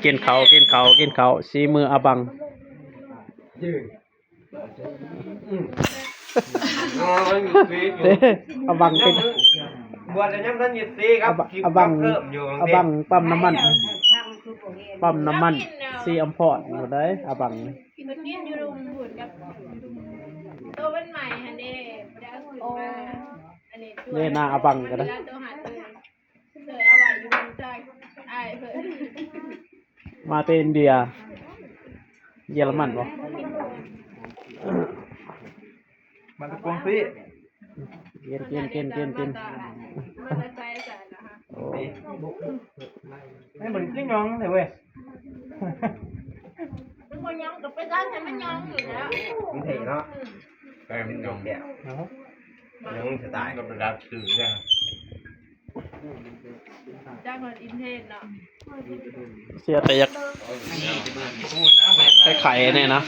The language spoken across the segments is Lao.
ກິນເຂົ້າ ກິນເຂົ້າ ກິນເຂົ້າ ສີມືອາບັງ. ອາບັງເປັນ ບວດແລ້ວຍັງທັນຍິດຊີ ອາບັງ ອາບັງປ້ຳນ້ຳມັນ ປ້ຳນ້ຳມັນສີອຳພອນພຸ້ນໃດ໋ ອາບັງ. ກິນຢູ່ລຸ່ມພຸ້ນກັບໂຕມັນໃໝ່ຫັ້ນເດ້ ບໍ່ໄດ້ເອົາຂຶ້ນມາ. ອັນນີ້ ເດ້ ໜ້າອາບັງກໍໄດ້ ເວລາໂຕຫາເຕີ ເລີຍເອົາໄວ້ຢູ່ບ້ານໃຕ້ອ້າຍເພິ່ນ ມາແຕ່ອິນເດຍ ເຢຍລະມັນບໍ? ມາແຕ່ກວາງຊີ. ກິນ ກິນ ກິນ ກິນ ກິນ. ໂອ້ ໃຫ້ມັນຄືຫຍ້ອງແທ້ເວີ້ຍ. ມັນບໍ່ຫຍ້ອງກໍໄປສ້າງໃຫ້ມັນຫຍ້ອງຢູ່ແລ້ວ. ມັນເທ່ເນາະ. ເອີ ມັນຫຍ້ອງແທ້. ຫຍ້ອງສະໄຕລ໌ ກໍໄປດັດຊື່ແລ້ວ. ຈັກມັນອິນເທນເນາະ. ເສຍແຕ່ຢາກໄຂ້ໆແດ່ນະ.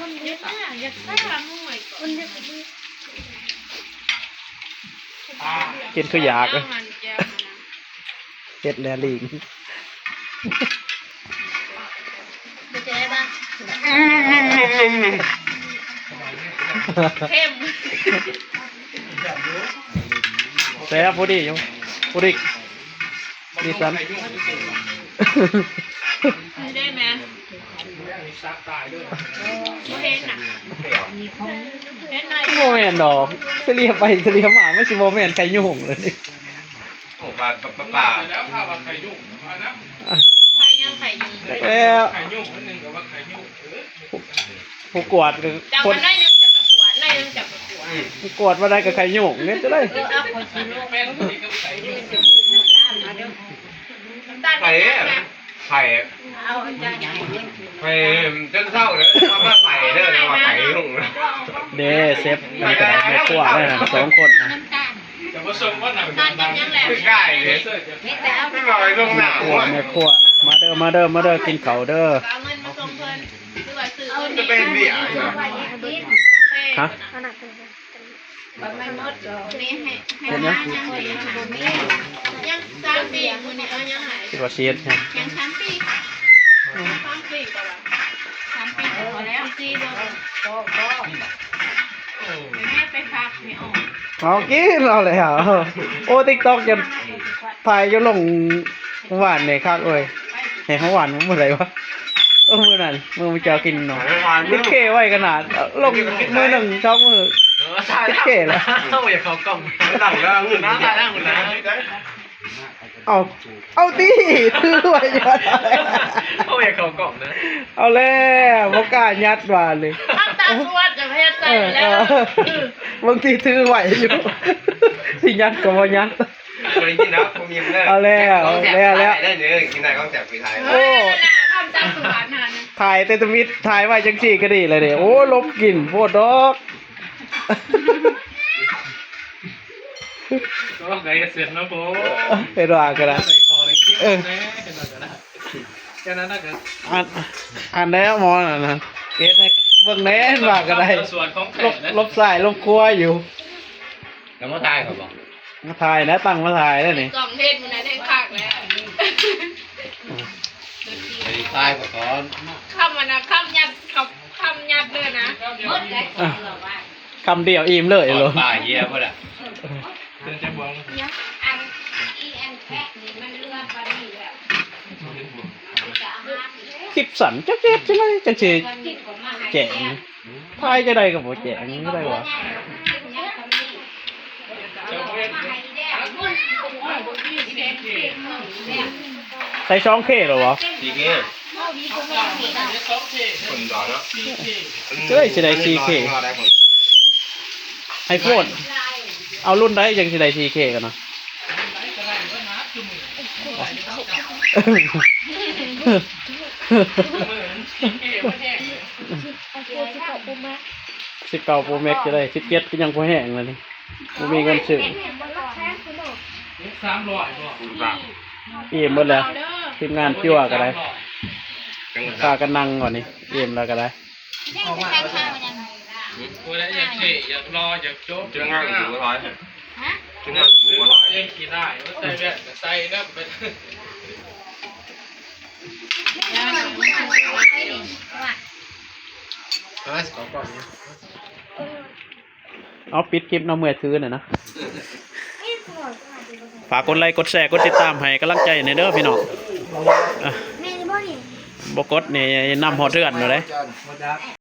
ກິນຄືຢາກ ເຮັດແລລີງ. ເຄັມ ແຊບ ພໍດີຢູ່ ພໍດີ ດີສັນ. ໄດ້ແມ? ບໍ່ເຫັນນະ ເຫັນໜ້ອຍ ບໍ່ແມ່ນດອກ ສະເລ່ຍໄປສະເລ່ຍມາ ມັນຊິບໍ່ແມ່ນໄຂ່ຍຸງເລີຍ. ໂອ້ ປາ ປາ ປາ ແລ້ວ ໄຂ່ຍຸງ ໄຂ່ຍັງ ໄຂ່ຍຸງ ແລ້ວ ໄຂ່ຍຸງ ອັນໜຶ່ງກໍວ່າໄຂ່ຍຸງ ເອີ ຜູ້ກວດກໍ ເຈົ້າ ຄົນ ໜ້ອຍໜຶ່ງຈະກະກວດ ໜ້ອຍໜຶ່ງຈະກະກວດ ອືມ ຜູ້ກວດວ່າໄດ້ກໍໄຂ່ຍຸງເດ້ ຈະໄດ້ ເອີ ເອົາ ຂ້ອຍຊິລົງ ແມ່ນ ນ້ຳຕານມາເດີ ນ້ຳຕານ ໄຂ່ ໄຂ່ ເອົາ ເອົາ ໄຂ່ຈົນເຊົາເດີ ເອົາມາໄຂ່ເດີ ເອົາມາໄຂ່ຍຸງ ເດ້ ເຊັບ ອັນນີ້ກໍໄດ້ ແມ່ຄົວໄດ້ນະ ສອງຄົນນະ ນ້ຳຕານ ຈະບໍ່ສົ່ງບໍ່ນຳ ນ້ຳຕານກັບຫຍັງແຫຼະ ຄືກາຍເດ້ ເຮັດແລ້ວ ຄືວ່າໄວ້ເບື້ອງໜ້າ ແມ່ຄົວ ແມ່ຄົວ ມາເດີ ມາເດີ ມາເດີ ກິນເຂົ້າເດີ ເອົາເງິນມາສົ່ງເພິ່ນ ເປັນເບຍ ຮະ? ເຫັນຍັງ? ຍັງສາມປີ ມື້ນີ້ເອົາຍັງຫຼາຍ ຄິດວ່າຊິເຮັດຫຍັງ ຍັງສາມປີ ສາມປີກໍພໍແລ້ວ ສີ່ບໍ່ ແມ່ໄປພັກ ແມ່ອອກ ເອົາກິນເອົາແລ້ວ ໂອ້ ຕິກຕັອກ ຈະຖ່າຍຢູ່ລົງ ມື້ວານນີ້ຄັກເວີ້ຍ ແຮງເມື່ອວານມື້ໃດວະ? ເອີ ມື້ນັ້ນ ມື້ເຈົ້າກິນເນາະ ຕິດເຄໄວ້ຂະໜາດ ລົງມື້ໜຶ່ງສອງມື້ ຕິດເຄແລ້ວ ເຮົາຢາກເຂົ້າກ້ອງ ຕັ້ງແລ້ວ ເອົາ ເອົາຕິ ຖືໄວ້ ເຮົາຢາກເຂົ້າກ້ອງນະ ເອົາແລ້ວ ບໍ່ກ້າຍັດວ່າເລີຍ ທຳຕາສວດຈະເຮັດໃສ່ແລ້ວ ເອີ ບາງທີຖືໄວ້ຢູ່ ຊິຍັດກໍບໍ່ຍັດ. ບໍ່ໄດ້ກິນດອກ ບໍ່ມີເລີຍ ເອົາແລ້ວ ແລ້ວ ແລ້ວ ໄດ້ເດີ ກິນໄດ້ຂອງແຊບຄືໄທ ໂອ້ ເອີ ນັ້ນນະ ຄຳຈັກສຸວັນຫັ້ນ ຖ່າຍແຕ່ທຳອິດ ຖ່າຍໄວ້ຈັ່ງຊີ້ກໍດີແລ້ວເດ້ ໂອ້ ຫຼົບກິນໂພດດອກ ກໍໄດ້ເສັດເນາະໂພດ ເຮັດວ່າກໍໄດ້ ໄດ້ຂໍໄດ້ກິນ ເອີ ແນ່ ເຮັດວ່າກໍໄດ້ ແຄ່ນັ້ນນະກໍ ອັນ ອັນແລ້ວໝໍນັ້ນນະ ເຮັດໃຫ້ເບິ່ງແນ່ ເຫັນວ່າກໍໄດ້ ສວນຂອງແທ້ ຫຼົບ ຫຼົບຊ້າຍຫຼົບຂວາຢູ່ ແລ້ວມາຖ່າຍເຂົາບໍ່? ມາຖ່າຍແລ້ວ ຕັ້ງມາຖ່າຍແລ້ວນີ້ ກ້ອງເທດມື້ນັ້ນແຮງຄັກແລ້ວ ໄປຖ່າຍເຂົາກ່ອນ ຄຳອັນນະ ຄຳຍັດ ຄຳ ຄຳຍັດເລີຍນະ ໝົດແລ້ວ ອ່ະ ຄຳດຽວອີ່ມເລີຍໂລດ ປາເຫຍພຸ້ນລະ ເປັນຈັກບ່ວງ ອັນ ອີອັນແຄະນີ້ມັນເຫຼືອປານນີ້ແລ້ວ ຄລິບສັ້ນ ຈັກຊິເຮັດຈັ່ງໃດ ຈັ່ງຊິແຈ້ງ ຖ່າຍຈັ່ງໃດກໍບໍ່ແຈ້ງ ຈັ່ງໃດວະ ໃສ່ສອງເຄແລ້ວບໍ່? ສີ່ເຄ ຄົນດອຍເນາະ ເອີຍ ຊິໄດ້ສີ່ເຄ ໄອໂຟນ ເອົາລຸ້ນໃດຈັ່ງຊິໄດ້ສີ່ເຄກັນນະ? ສິບເກົ້າໂປຣແມັກ ສິບເກົ້າໂປຣແມັກຈະໄດ້ ສິບເຈັດກໍຍັງພໍແຮງແລ້ວນີ້ ບໍ່ມີເງິນຊື້ ອີ່ມໝົດແລ້ວ ທີມງານຈົວກໍໄດ້ ພາກັນນັ່ງບັດນີ້ ອີ່ມແລ້ວກໍໄດ້. ຜູ້ໃດຢາກເທ່ ຢາກຫຼໍ່ ຢາກຈົບ ເລື່ອງງານກໍບໍ່ຫຼາຍ ຮະ ເລື່ອງງານກໍບໍ່ຫຼາຍ ເລື່ອງຂີ້ຮ້າຍ ໃສ່ແວ່ນກໍໃສ່ເດີ ໄປ ເອົາ ປິດຄລິບເນາະ ເມື່ອຍຖືນະນະ. ຝາກກົດໄລ ກົດແຊ ກົດຕິດຕາມໃຫ້ກຳລັງໃຈແດ່ເດີພີ່ນ້ອງ. ເອີ ບໍ່ກົດນີ້ນຳຮອດເຮືອນໂລດເດ້.